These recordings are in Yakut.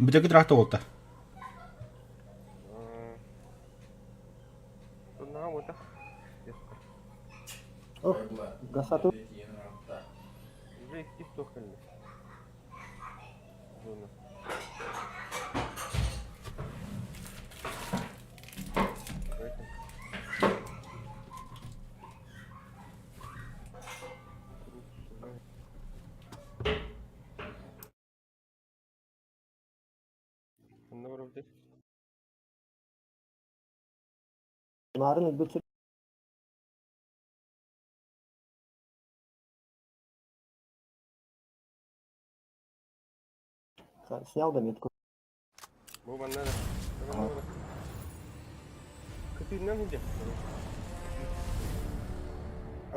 Бүтэ кытыраахта буолта. Ох, гасату. Уже иккис туох кэллэ. Зона. Ханна барабытый? Марын өлбүт сир. Снял да метку. Бу манна да. Манна бар. Кытыыннан сылдьар.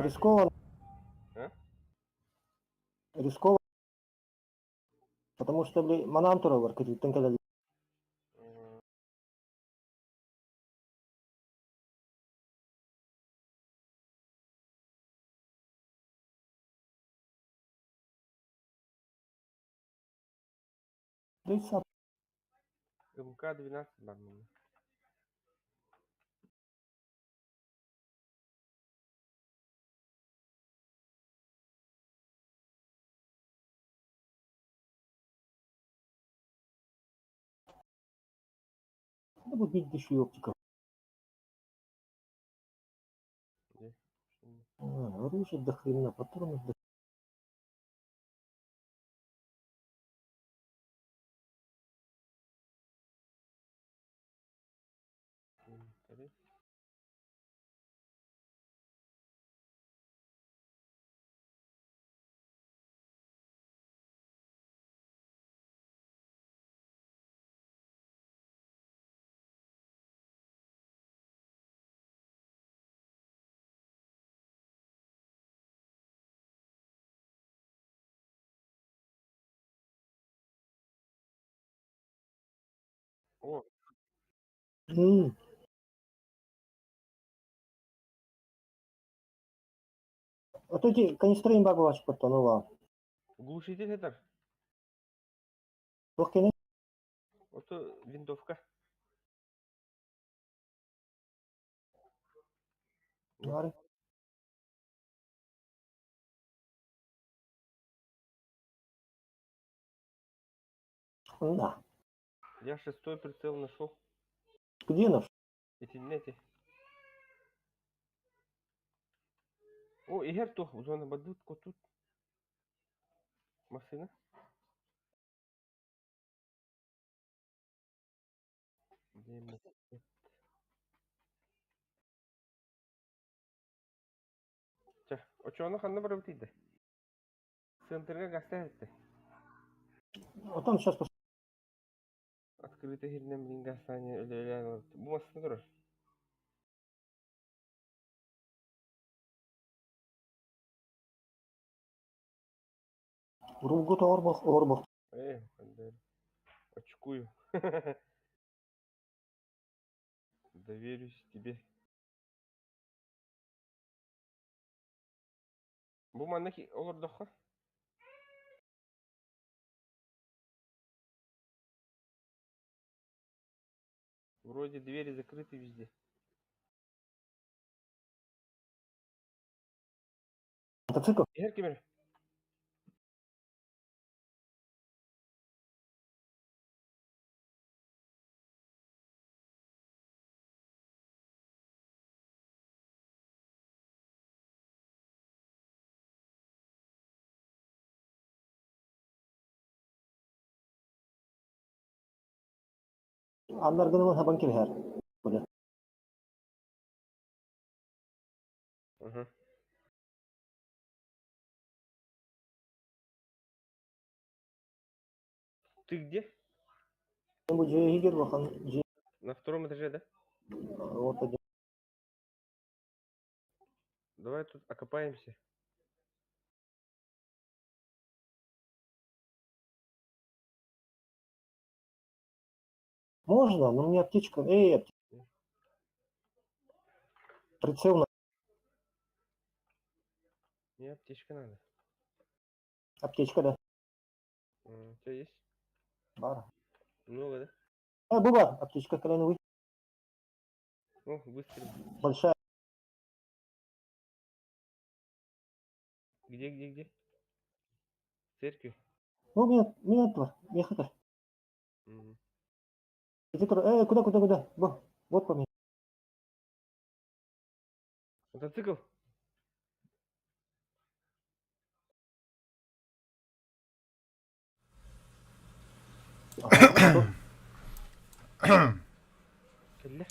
Рискован. А? Рискован. Потому что, били, манаан тураллар кытыыттан кэлэллэр. Тридцать. МК-12 бар манна. Надо будет бить еще и оптика. Где? А, оружие до хрена, патронов до. Инвентарь. О, М. А то эти канистры им бабы потонула. Глушитель это? Туох кини? Ото винтовка. Бары. Да. Я шестой прицел нашел. Где наш? Эти не эти. О, иһэр туох зона бадыт тут. Машина. Где мы? Чэ, очону ханна барабыт иде? Центрга гаста этте. Вот он сейчас. Открытый хирнем блин гастание өлөлөөн Бу массына турар. Урулгут орбох, орбох. Э, очкую. Доверюсь тебе. Бу манна олордоххо? Вроде двери закрыты везде. Мотоцикл? Иһэр ким эрэ? Аннаргынан хабан кириһэр. Угу. Ты где? Бу дьиэ иһигэр улахан дьиэ На втором этаже, да? вот один. Давай тут окопаемся. Можно, но мне аптечка. Эй, аптечка. Прицел на. Мне аптечка надо. Аптечка, да. У тебя есть? Бар. Много, да? А, буба, аптечка кэлэн О, выстрел. Большая. Где, где, где? В церкви? Ну, меня, меня этого, меха Мгм. Куда, куда, куда? Во, вот по мне. Мотоцикл? Ага, Кэллэ.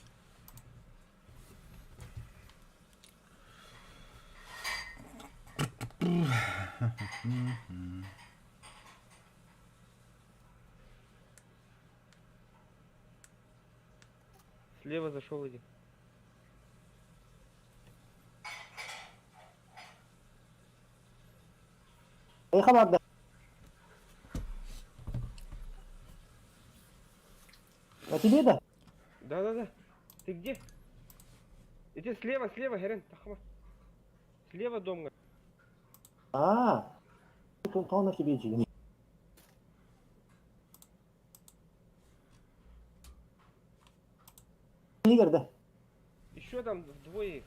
Слева зашел один. Эйха барда. А тебе да? Да-да-да. Ты где? Иди слева, слева, Херен, тахма. Слева дом. А, он на тебе иди. Игорь, да? Еще там двое их.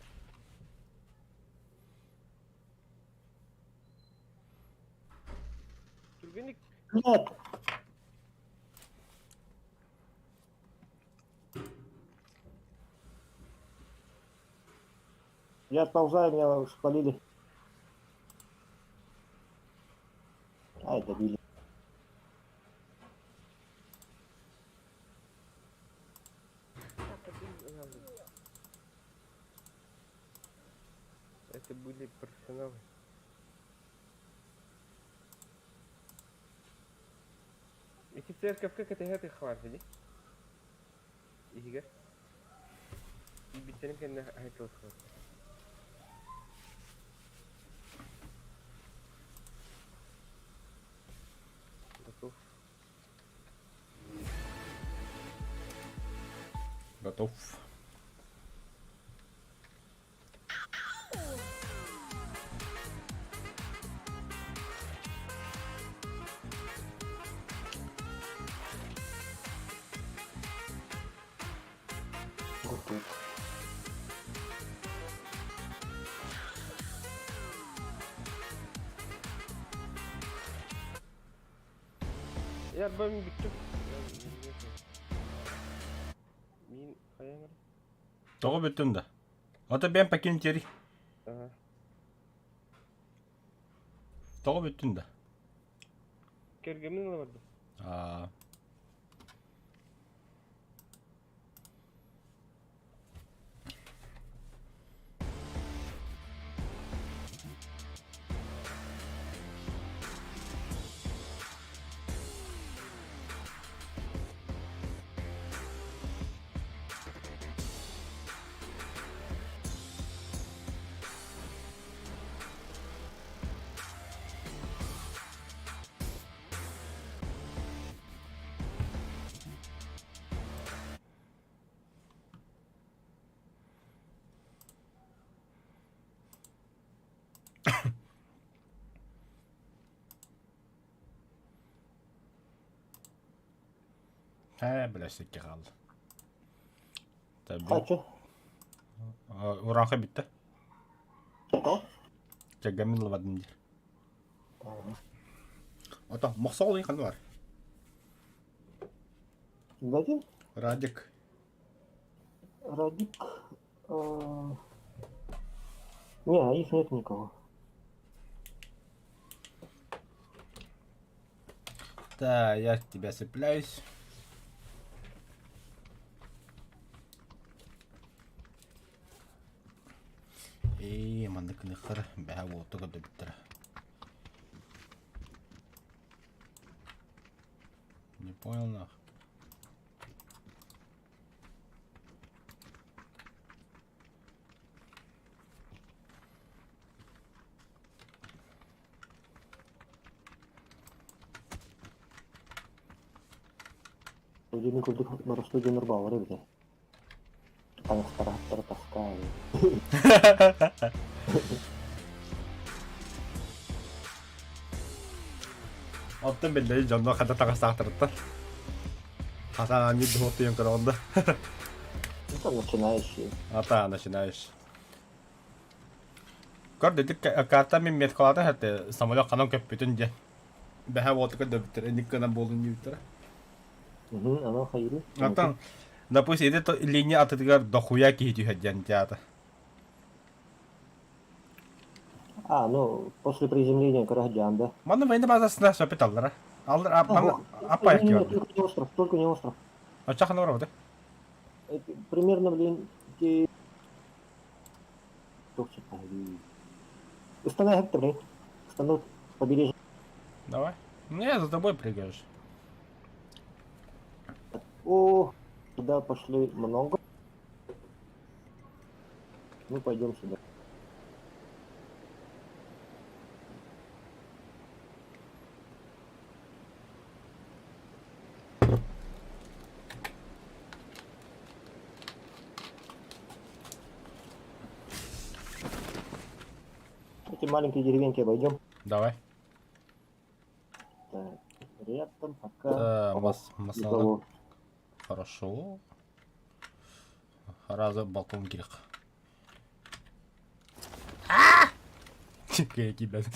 Түргенник. Нет. Я отползаю, меня спалили. Ай, добили. Это были профессионалы. Эти церковь как это это хватит, Игорь. Биттерин кэннэ айтылыс Готов. Готов. Готов. Я ben бүттүм. Мин хайа Тоҕо бүттүм да? Ото бэм покинь тери. Ага. Тоҕо бүттүн да? Кэргэммин ыла бардым. Аа. Ээ, бля, сикки хаалла. Хачы. Урааха бүттэ. Кэргэммин ылабадым диир. Ото мохсоҕол ханна бар? Вадим? Радик. Радик. Не, их нет никого. Да, я к тебя цепляюсь. Ээ, маннык гыныхтар бэһэ уоту көрдөбүттэрэ. Не понял нах. Дьиэни курдук боростуой дьоннор бааллар эбит ээ. Таҥастара таскаай. Оттон биллэри дьонно хата таҥастаахтарыттан. Хатаан анньыт дохуоттуйан көрөҕүн да. Это начинающие. Ата начинаешь. Көр дедик карта мин меткалата хәтте самолет ханан көппүтүн диэн. Бэһэ уотука дөбүттэр, инник гынан буолун диэбиттэрэ. Угу, ана хайыры. Аттан, допустим, ити линия атытыгар дохуя киһи түһэр диэн театр. А, ну, после приземления Караджан, да? Манна военный базасына сөпүт аллара. Аллар, аппа Не, не, только не остров, только не остров. Оччахана барабыты? Примерно, блин, ти... Установи блин. Установи побережье. Давай. Ну я за тобой прыгаешь. О, туда пошли много. Мы пойдем сюда. Эти маленькие деревеньки обойдем. Давай. Так, рядом пока. Да, мас масала. Хорошо. Раза балкон кирик. Кибет.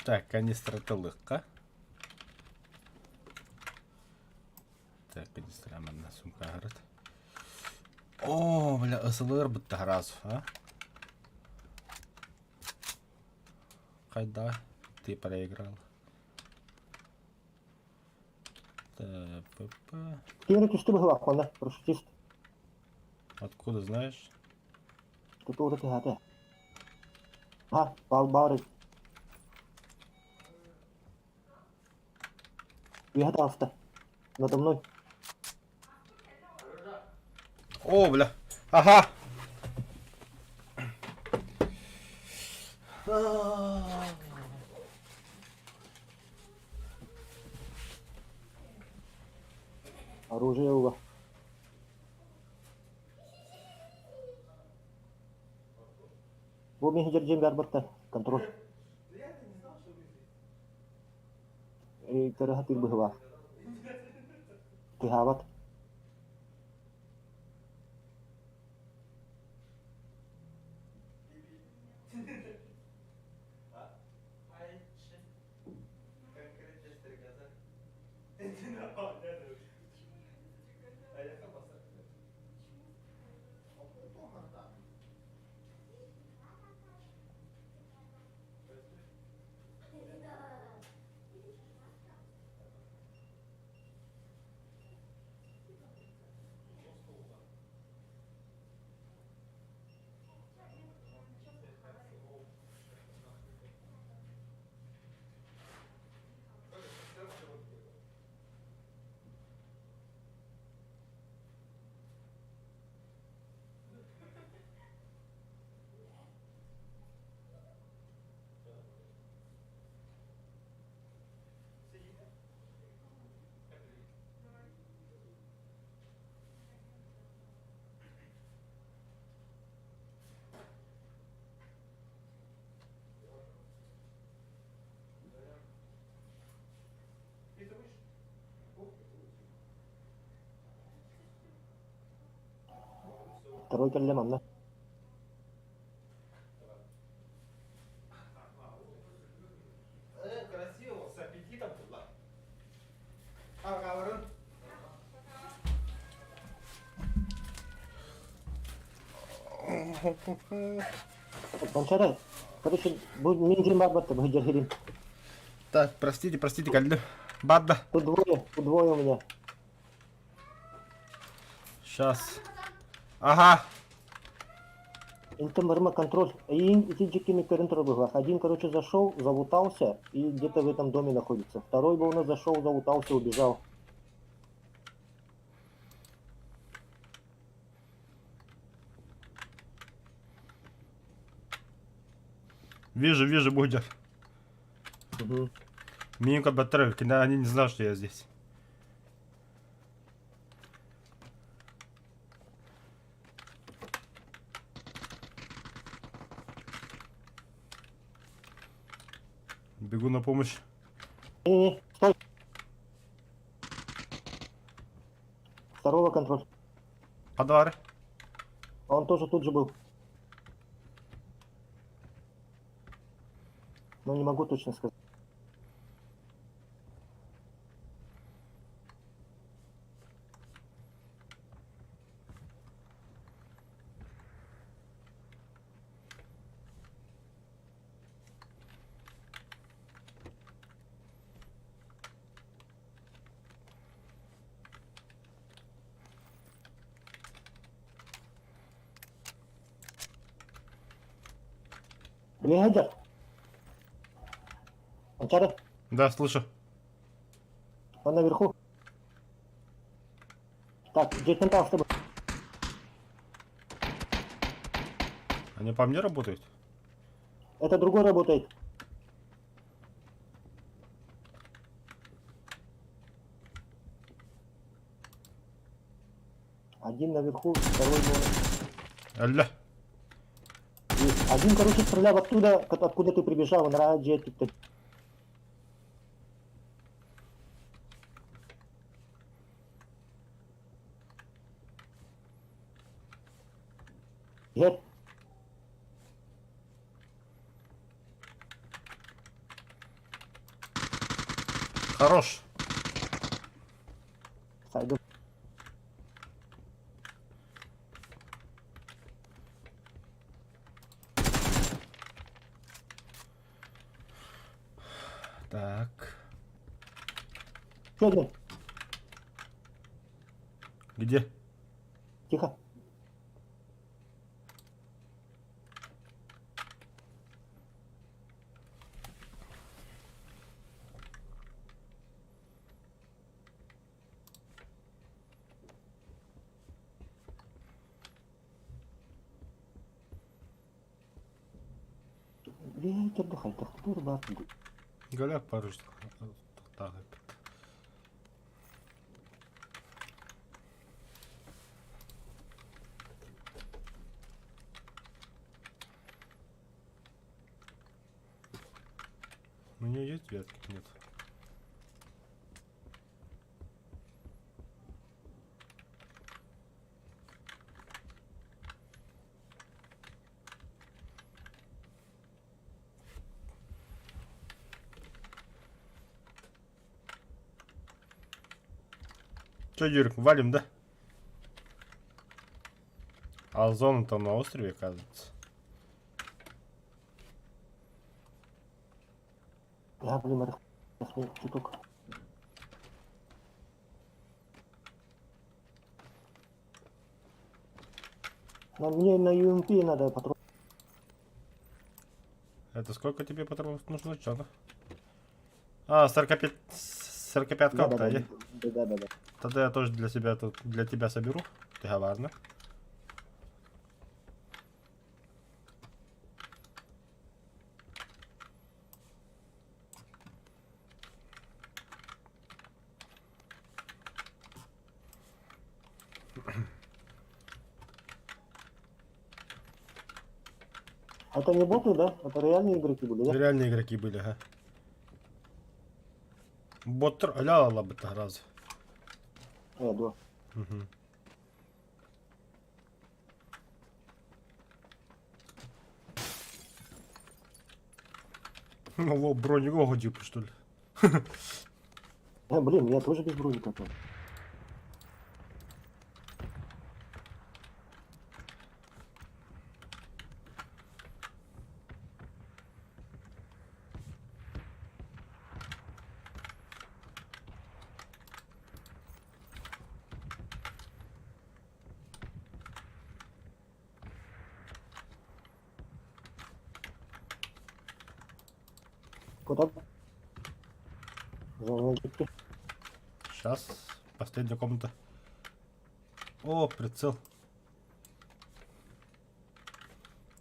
Так, канистра тылыкка. Так, канистра манна сумка харат. О, бля, ысылыр бытта сразу, а? Хайда, ты проиграл. П. Киэри түстү быһылаах манна, парашютист. Откуда знаешь? Тут вот это. А, бал бары. Уехал Надо мной. О, бля. Ага. Оружие уга. Бу мин дьиэм барбатта. Контроль. Көрө хатыр быһыва. Тыһаабат. Второй кэллэ манна. Красиво, с аппетитом туда. А, Кончара. Короче, бу мин дьиэм барбатта, бу дьэрхирин. Так, простите, простите, кэллим. Бадда. Тут двое у меня. Сейчас. Ага. Интем барыма контроль. И эти дикими Один, короче, зашел, залутался и где-то в этом доме находится. Второй был у нас зашел, залутался, убежал. Вижу, вижу, будет. Угу. Минька батарейки, они не знают, что я здесь. Бегу на помощь. Не-не, стой. Второго контроль. Подвары. Он тоже тут же был. Но не могу точно сказать. Легадер. Анчары, Да, слышу. он наверху. Так, здесь ментал с тобой. Они по мне работают? Это другой работает. Один наверху, второй вон. Алля. Есть. Один, короче, стрелял оттуда, откуда ты прибежал, он раджи тут. Нет. Хорош. Сайду. Так. Еще один. Где? Тихо. Ветер дыхай, тахтур бар. Голя пару штук. Так. У меня есть ветки? Нет. Че, Юрик, валим, да? А зона там на острове, оказывается. Я, блин, чуток. Но мне на UMP надо патрон. Это сколько тебе патронов нужно? Чё? А, 45... 45 Да, да, да, да, да, да, да. Тогда я тоже для себя тут для тебя соберу. Ты говарно. Это не боты, да? Это реальные игроки были, да? Реальные игроки были, ага. Боттер, аля ла раз. Да. Угу. Ну, во, броню годил, что ли? Блин, я тоже без броника там. Куда? Звоночки. Сейчас, последняя комната. О, прицел.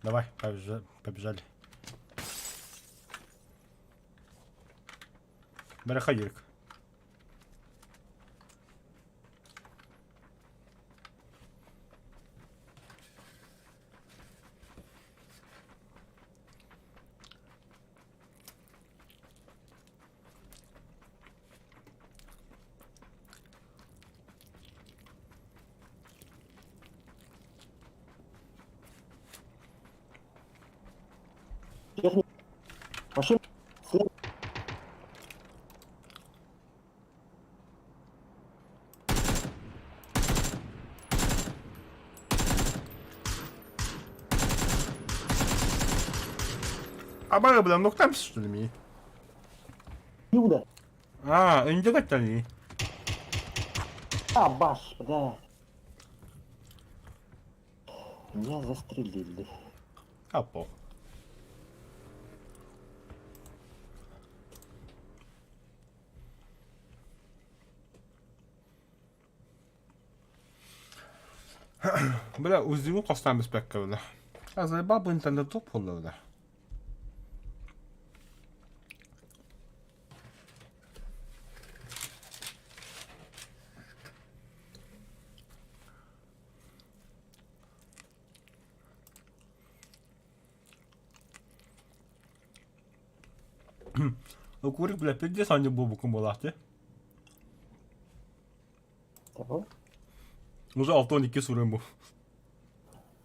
Давай, побежали. Бараха, Юрик. Техник. Машина. Слева. Абара, бля, ну там что ли ми? Юда. А, инде А, баш, бля. Меня застрелили. А пох. Бля, УЗИ-ну хостаан бэспэккэ бля. А заебал бы интернет топ буолла бля. Окурик, бля, пиздец, они буолбуккун буолаахтыы. Того? Уже 6-12 суруйум бу.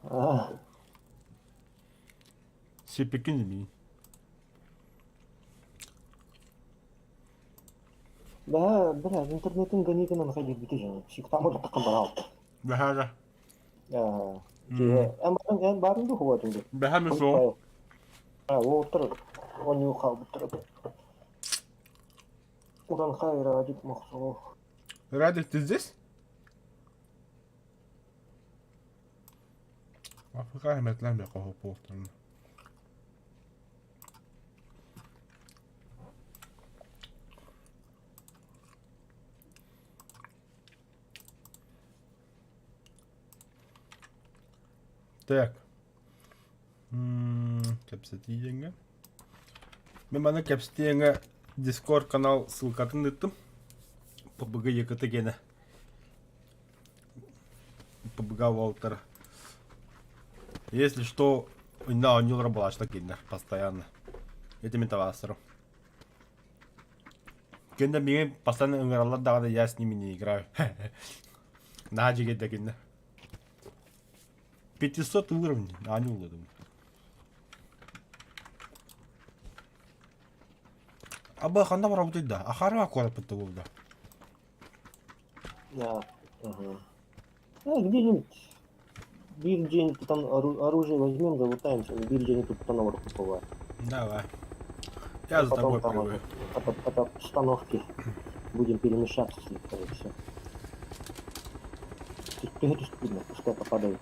А, Сиэппиккин дии. Да, бля, интернетин гоникынан ходить бүтэ Психтамыр тақын Бэһээдэ. Аа. Эн барын эн барын ду хуатын ду. Бэһээ ми суох. А, оттор оню халбыттыр. Уран хайра адик мохсоо. Радик, ты здесь? Африка хэмэтлэн бе qohopуохтан. Так. Кэпсэтииҥҥэ. Мин маны кэпсэтииҥҥэ Discord канал ссылкатын ыыттым. ПБГ ЕКТ генэ. ПБГ Уолтер. Если что, инна оонньуулара буолааччылар кинилэр постоянно. Это мин табаастарым. Кинилэр миигин постоянно ыҥыраллар даҕаны я с ними не играю. Наһаа дьигэйдэ кинилэр. 500 уровень, оонньуулларым. Аба ханна барабытый да? Ахарыга куораппыт да буолла. Да. Ага. А, где-нибудь биир дьиэни тутан оружие возьмем, залутаемся, биир дьиэни туттан олорбуппут Давай. Я за Потом тобой там прыгаю. от обстановки будем перемещаться слегка и все. Видно, пускай попадают.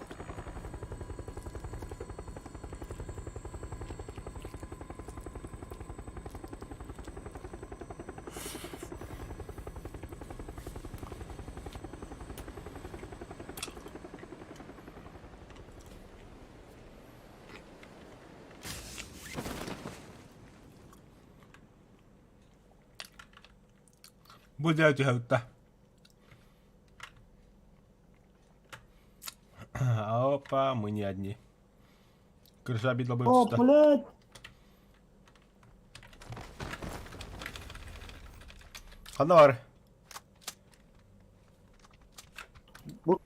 Бу дьэ Опа, мы не одни. Крыша битла будет О, сюда. блядь! Ханна бар. Бу-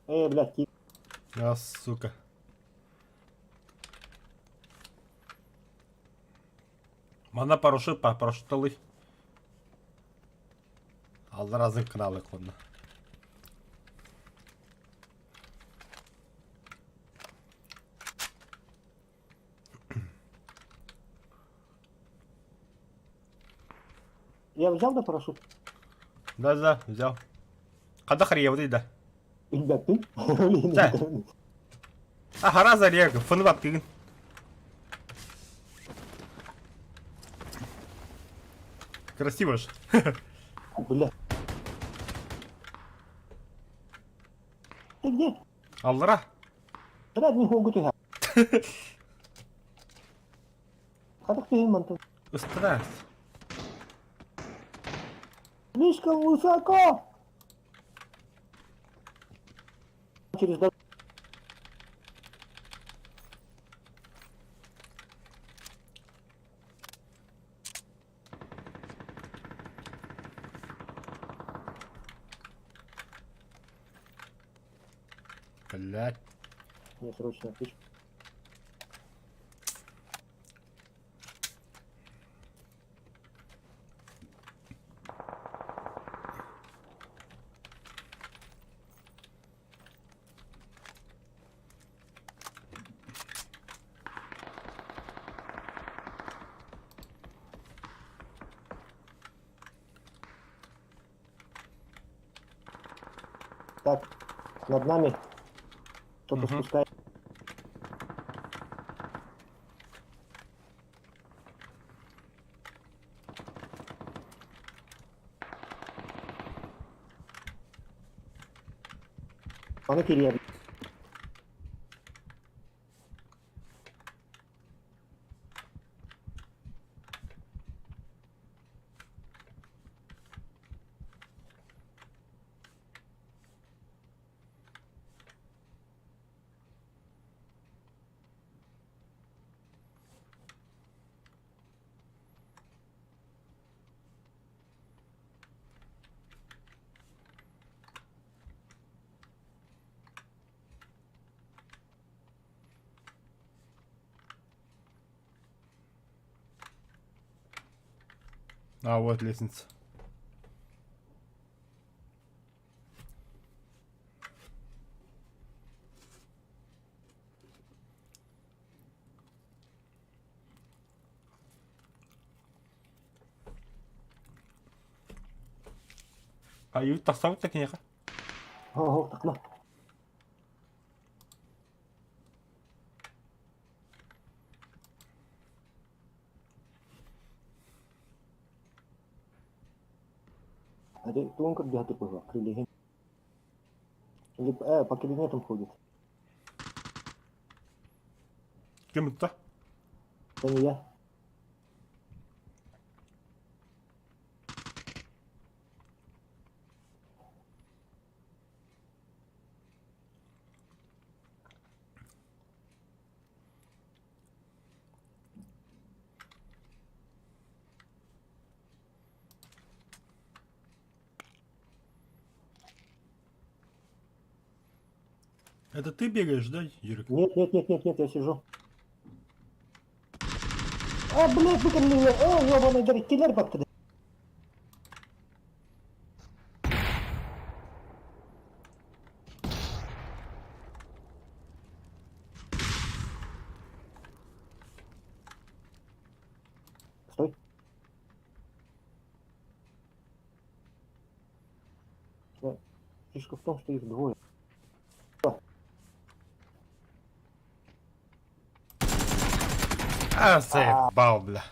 блядь, А, сука. Манна парашют па, парашюталый. Алла разын кыналы конна. Я взял да парашют? Да-да, взял. Хада харьевды да. Билбэппин. Да. А хараза рег, фыны баттыгын. Красиво ж. Бля. Ты где? Аллара. Блядь, не могу ты. Хадах ты мантын. Ыстра. Слишком высоко! Через дорогу. Блядь. Мне срочно аптечку. Так, над нами кто-то Мгм. спускает. Аны кириэр. А, вот лестница. Айыы тахсабыт да киниэхэ. Оһох, тахма. Аде туон көрдөһө турбуһуга, крылья. Или по кабинетам ходит. Ким ытта? Это не я. Это ты бегаешь, да, Юрик? Нет, нет, нет, нет, нет, я сижу. А, блядь, выкинули меня. О, ёбаный дыры, киллер бактырды. Стой. Да. Фишка в том, что их двое. А, заебал, бля.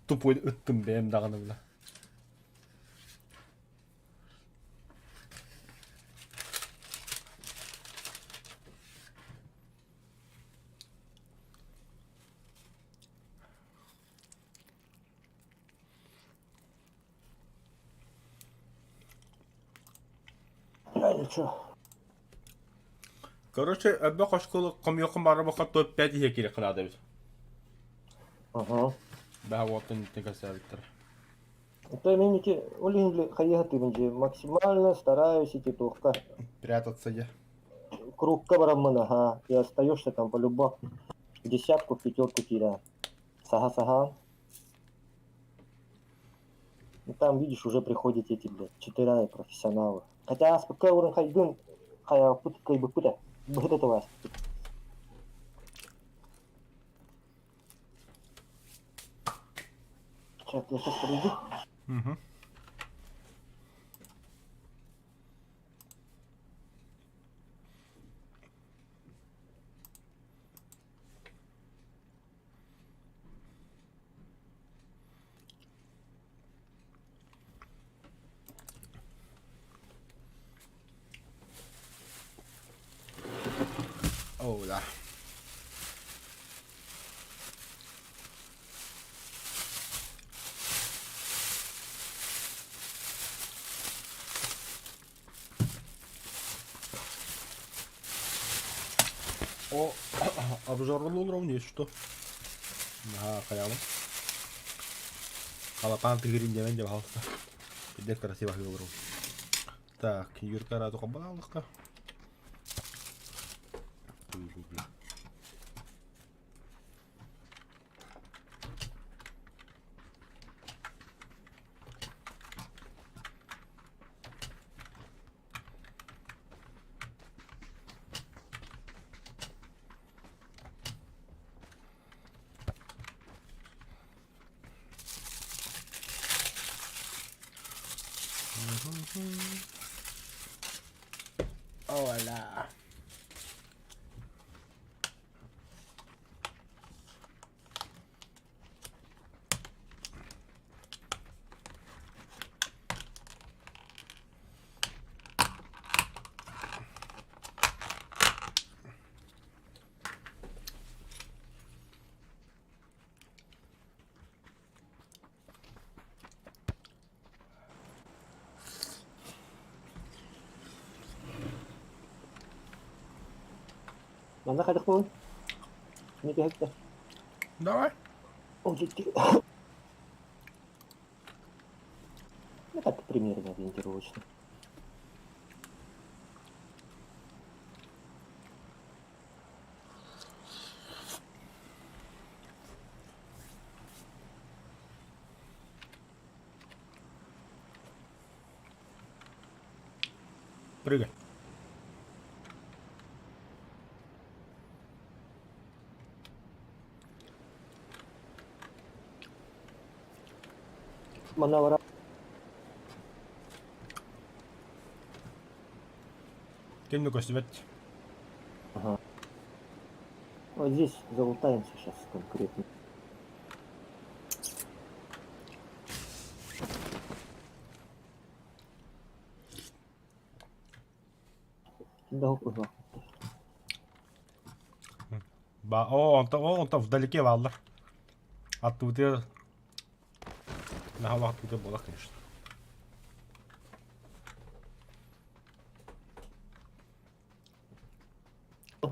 Тупой ыттым бэйэм даҕаны, бля. Бля, ничего. Короче, элбэх оскуола хомуйуоххун баҕарбакка топ-5 иһэ киириэххэ наада эбит. Ага. Бэһэ уоттан итини кэпсээбиттэр. Это мен ити ол иһин хайыһатыыбын дии максимально стараюсь ити туохха Прятаться я. кругка бараммын аха и остаешься там по-любому в десятку, в пятерку киирэ. Саха-саха. Ну там, видишь, уже приходят эти, блядь, четыре профессионалы. Хотя АСПК урын хайгын хайаппыт кыйбыппыт быһыт этэ Сейчас, я сейчас подойду. Угу. О, да. О, обжордун есть что? Наһаа хайаабын. Халапаан тыгырин диэмэн дьэ пожалуйста. Пиздец красиво говорю. Так, Юрка радуга балалыкка. Ола. Манна хайдах буолуй? Не түһэктэ. Давай. О, дьикти. Ну так, примерно ориентировочно. Прыгай. Манна бара Ким да көстүбэт. Ага. Вот здесь залутаемся сейчас конкретно. Да, ага. Ба, о, онтон, о, онтон вдалеке бааллар. Аттыбытыгар наһаа аттыбытыгар буолар, конечно.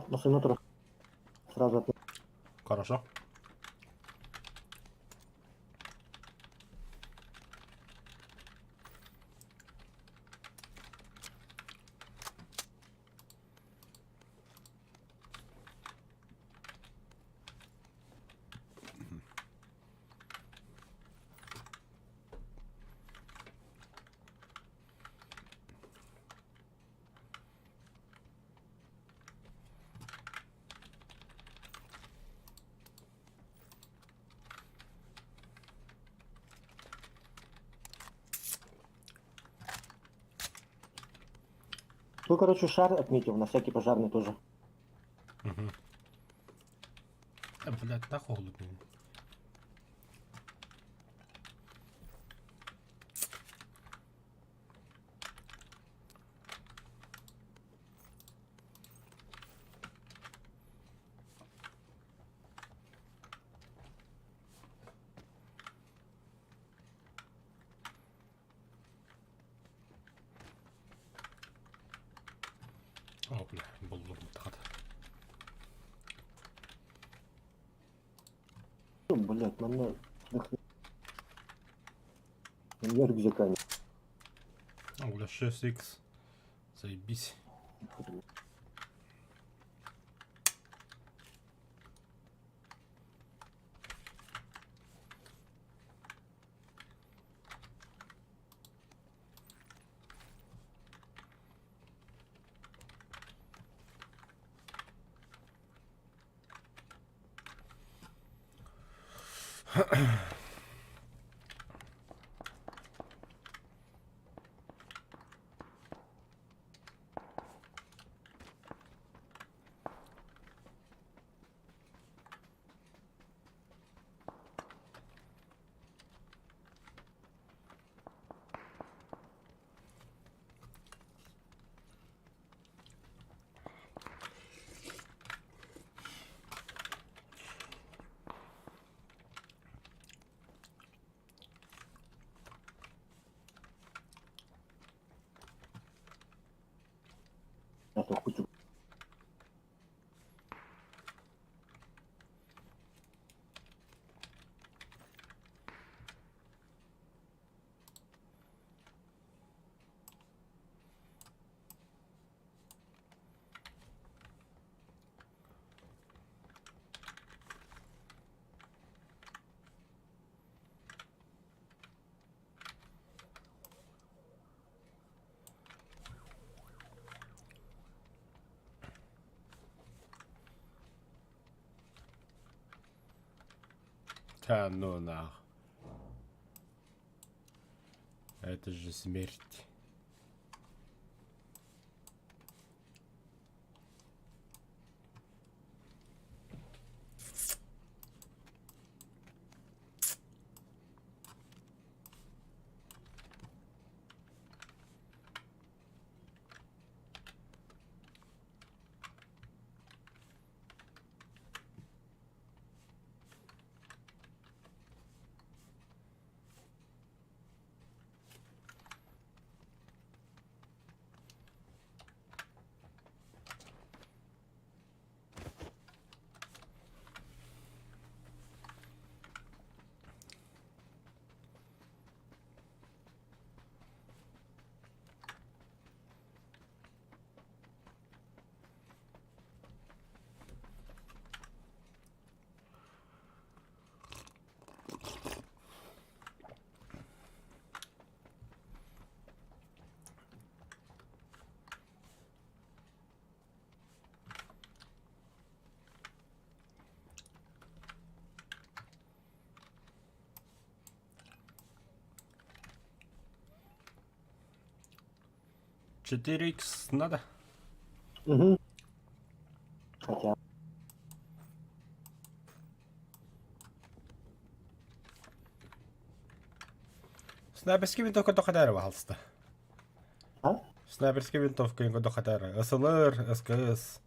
Машина тура. Сразу от... Хорошо. Ну, короче, шар отметил, на всякий пожарный тоже. Угу. А, блядь, нахуй голубь. О, бля, буллум тахата. Ну, блядь, манна... У меня рюкзака нет. О, бля, 6х. Заебись. Это кучу. Да ну нах. Это же смерть. 4 икс надо? Угу. Хотя. Снайперский винтовка тохотара, пожалуйста. А? Снайперский винтовка тохотара. СЛР, СКС.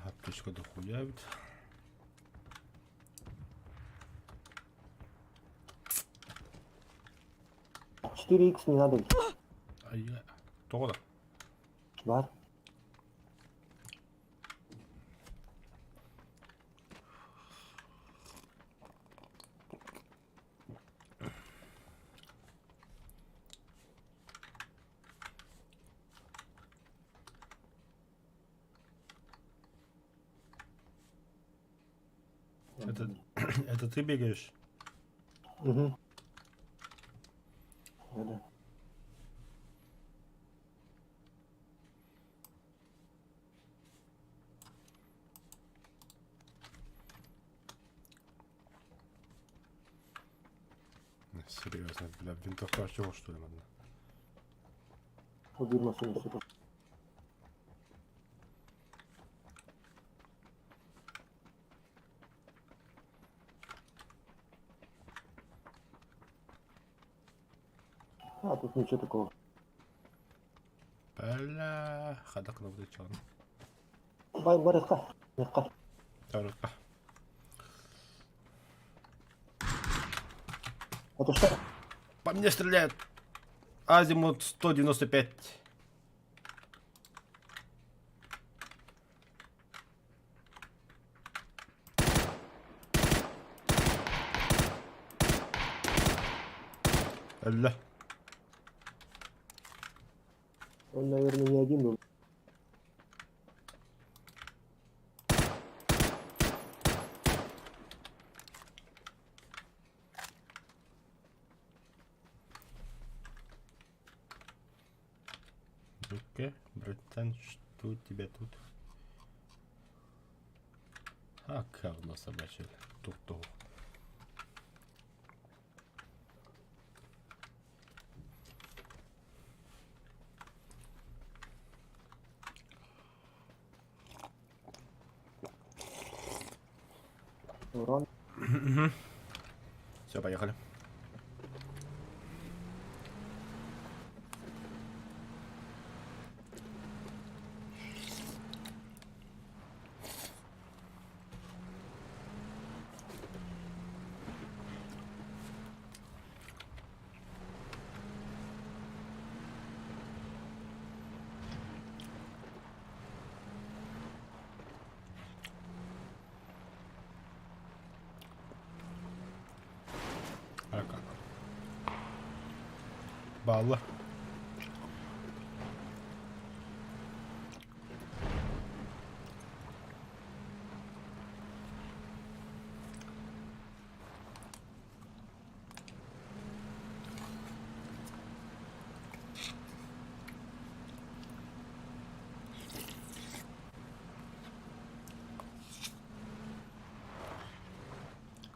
Аптечка дохуя ведь. 4х не надо. Ай, тоҕо да? Бар. Это ты бегаешь? Угу. Да-да. Серьезно, бля, винтовка чего что ли надо? Убил машину, сука. А, тут ничего такого. Бля, хадак на выключен. Бай, барыска. Мягко. Только. Это что? По мне стреляют. Азимут 195. Алла. Он, наверное, не один был. Ну-ка, братан, что у тебя тут? А, говно собачье. Тук-тук. Урон. Все, поехали. Баалла.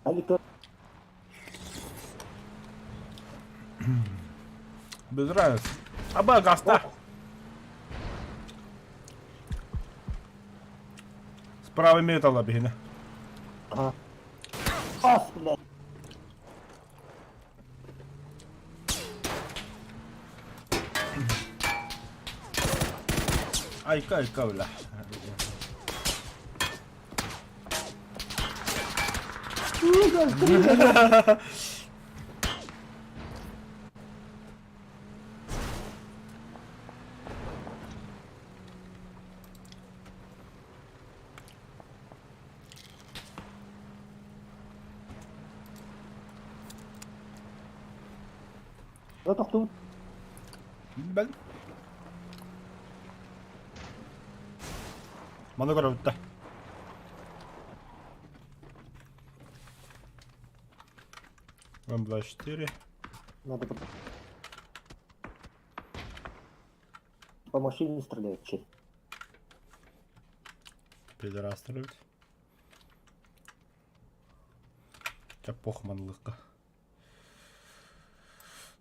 Алика Без разницы. Аба гаста. Справа металла бігіне. Ага. Ас, блядь. Айка, айка, бля. Да тохтуу. Бэл. Маны көрөбүттэ. М24. Надо по машине стреляют, че. Пидорас стреляют. Ча похманлыкка.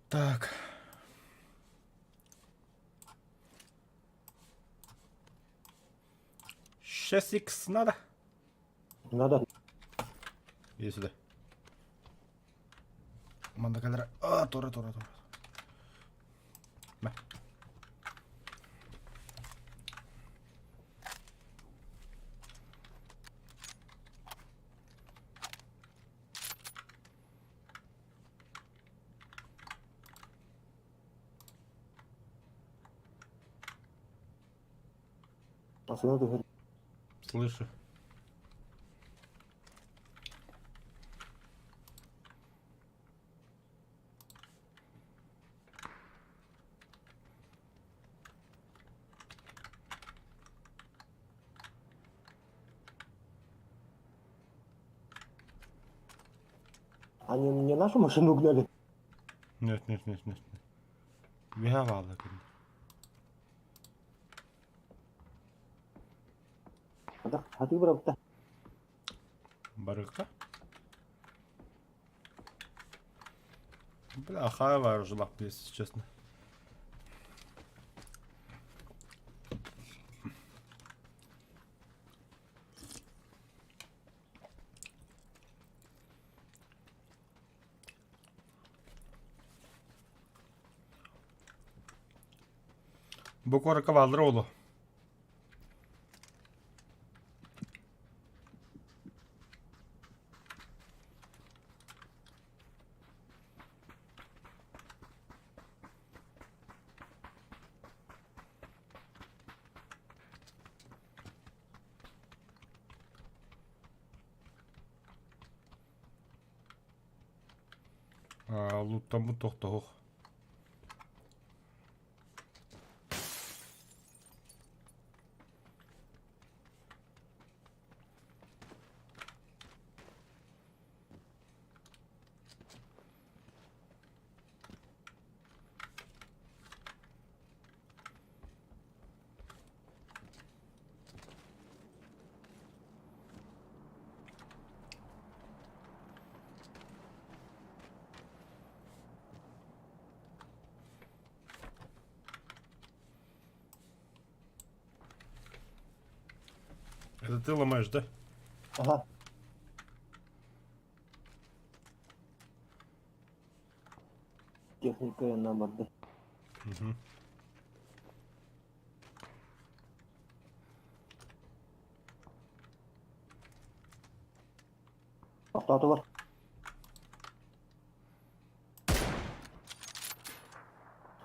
Так. 6х надо? Надо. Иди сюда. Манна калера. А, тура, тура, тура. Мэ. Пацаны, ты Слышу. Они не нашу машину угнали? Нет, нет, нет, нет. Виновата. А ты брат-то? Барыкка. Бля, хава жила, если честно. Бу куоракка бааллара буолуо. Луттаммыт тохтоһуох. Это ты ломаешь, да? Ага. Техника на борде. Угу. Автоатылар.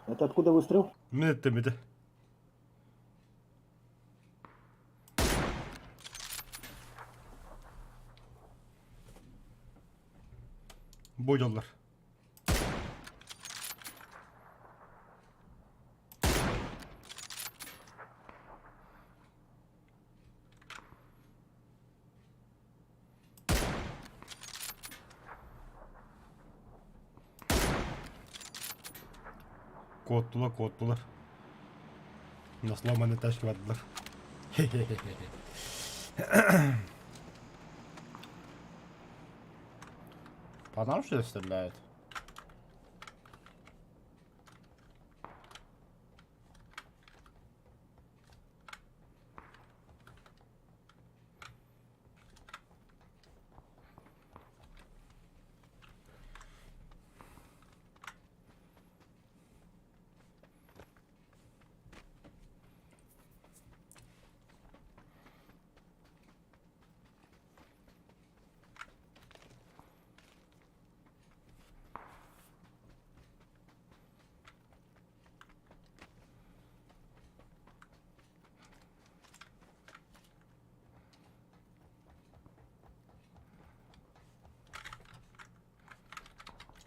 Это откуда выстрел? Минутта мите. Бу дьоллор. Куоттулар, куоттулар. На сломанной тачке бардылар. По нам что ли стреляют?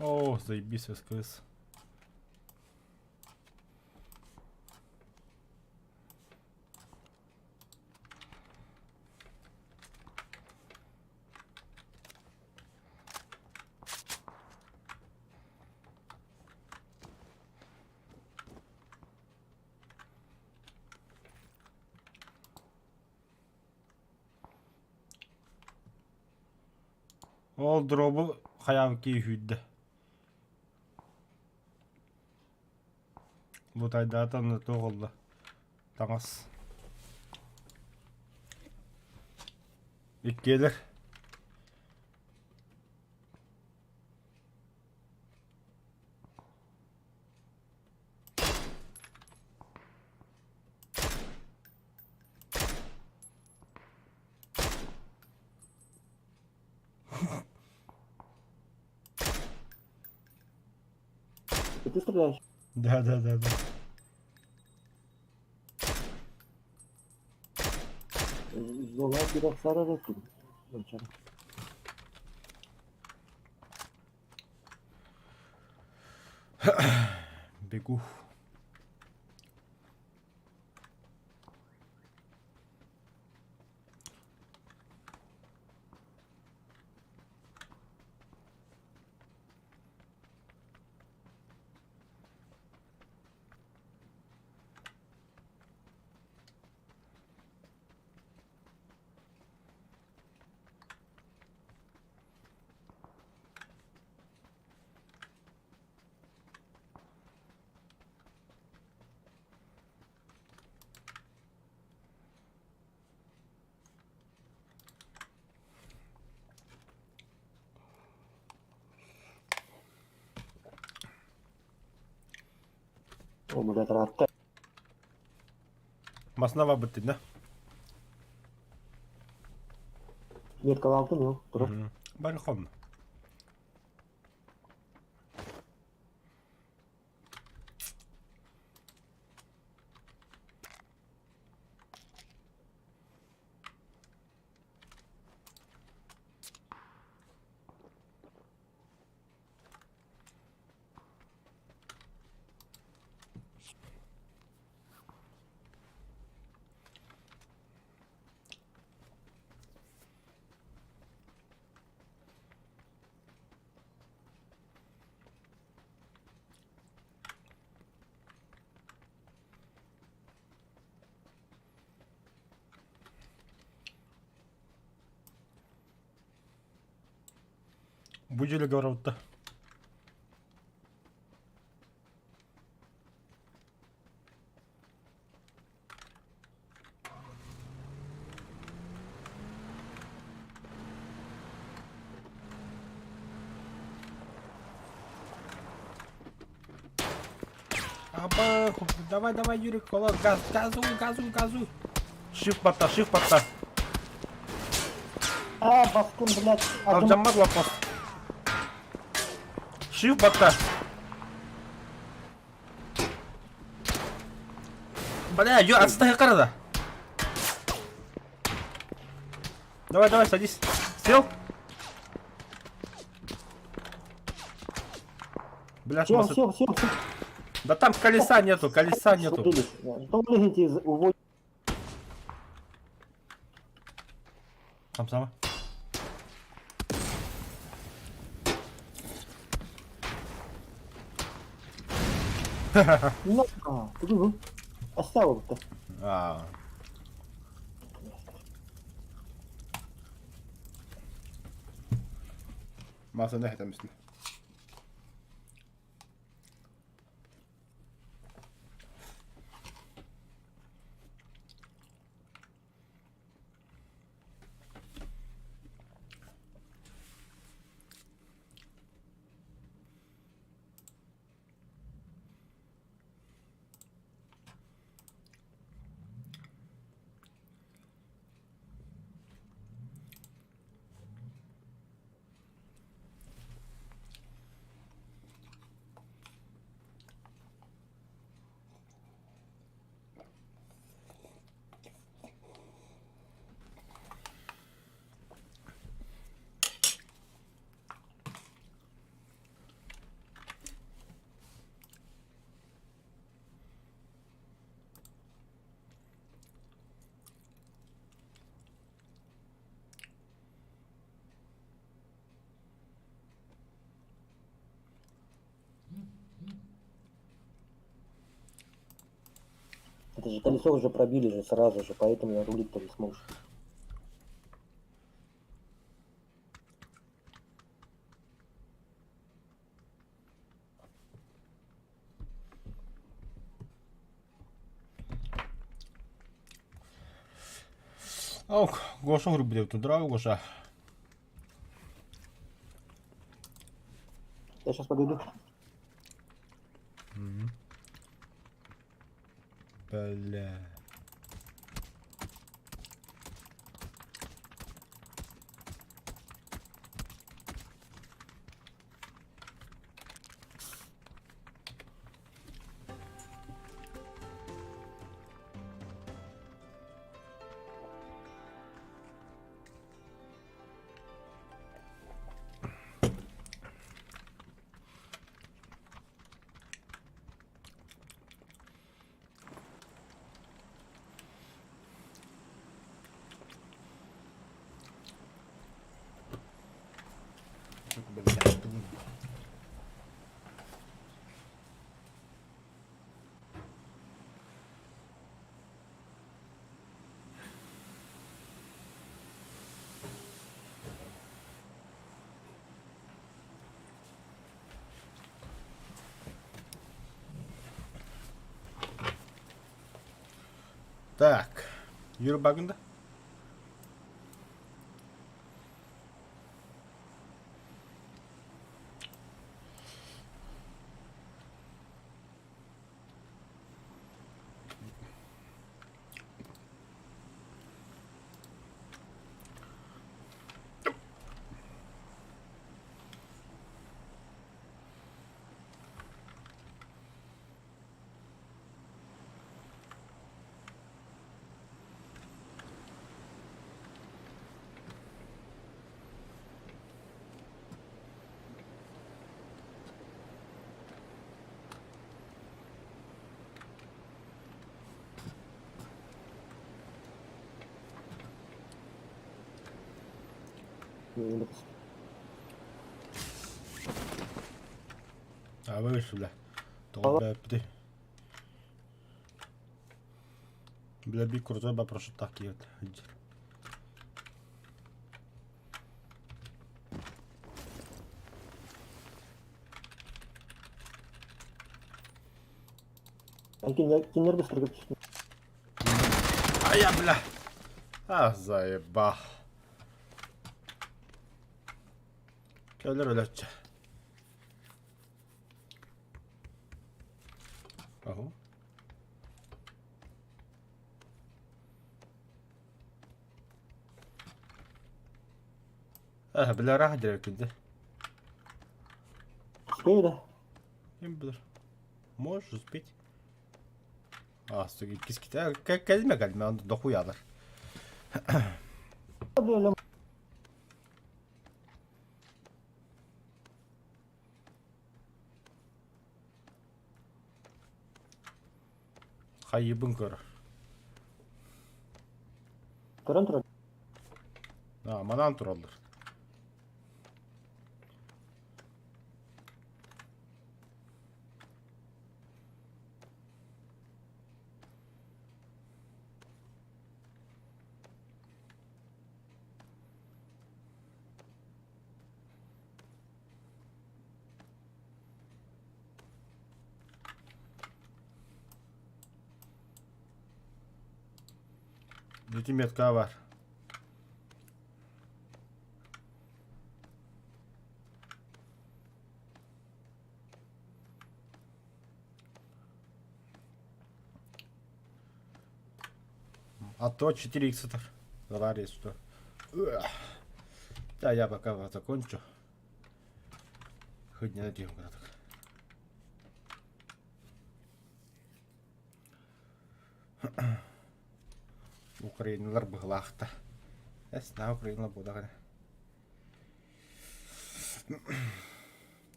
О, заебись, СКС. Ол дробу хайаан киһи сүүрдэ. Лутайдаата онно туох олла? Таҥас. Иккиэлэр. Ты стреляешь? Да, да, да, да. Зона biraz zarar ettim. Бегу. О, блядь, ракта. Маснава быттын да? Метка алдым, ну, тура. Бары хонно. Бу дьүлүгэр олорбута. Аба, давай, давай, Юрик, колос, газ, газуй, газуй, газуй. Shift батта, shift батта. А, баскын, блядь. Алдьаммат лаппас. Shift батта. Бля, ё, отстай карада. Давай, давай, садись. Сел? Бля, Сел, сел, сел, сел. Да там колеса нету, колеса нету. Там сама. На, тугу бу? Оставил то. Аа. Массыына эһэтэммитин. Это же колесо уже пробили же сразу же, поэтому я рулить-то не сможешь. Ох, Гоша грубил, тут здорово, Гоша. Я сейчас подойду. Бля. Так, Юра Багында. А вы бля. Тоҕо бэппити. Бля би крутой ба прошуттах киет. Кинер быстро түстүм. А я, бля. А, заеба. Кэлэр өлөччө. Аһу. Э, бля, раха директи. Успею, да? Ким билэр. Можешь успеть. А, сука, киските. Кэлимэ кэлимэ, онда дохуялар. Бля, Хайыбын көр. Көрөн турар. А, манан тураллар. Ити метка бар. А то 4 х Говори, что. Да, я пока закончу. Хоть не надеем, когда так. Украиналар быһылаахта. Эс, на Украина буолаҕына.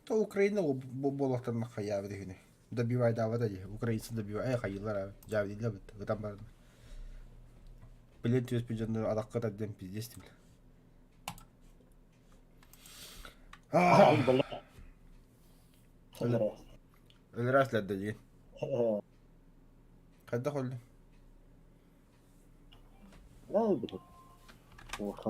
То Украина буолуохтарын хайаабыт үһүнү. Добивайдаабата дии. Украинцы добивай хайыылар дьаабыдилла бит. Ытан баран. Билин түөспүт дьоннор адакка тарден пиздец бile. Ай, бля. Өлөрөөс лэрдэ дии. Хайдах өлдүң? Да, блядь. Улахан.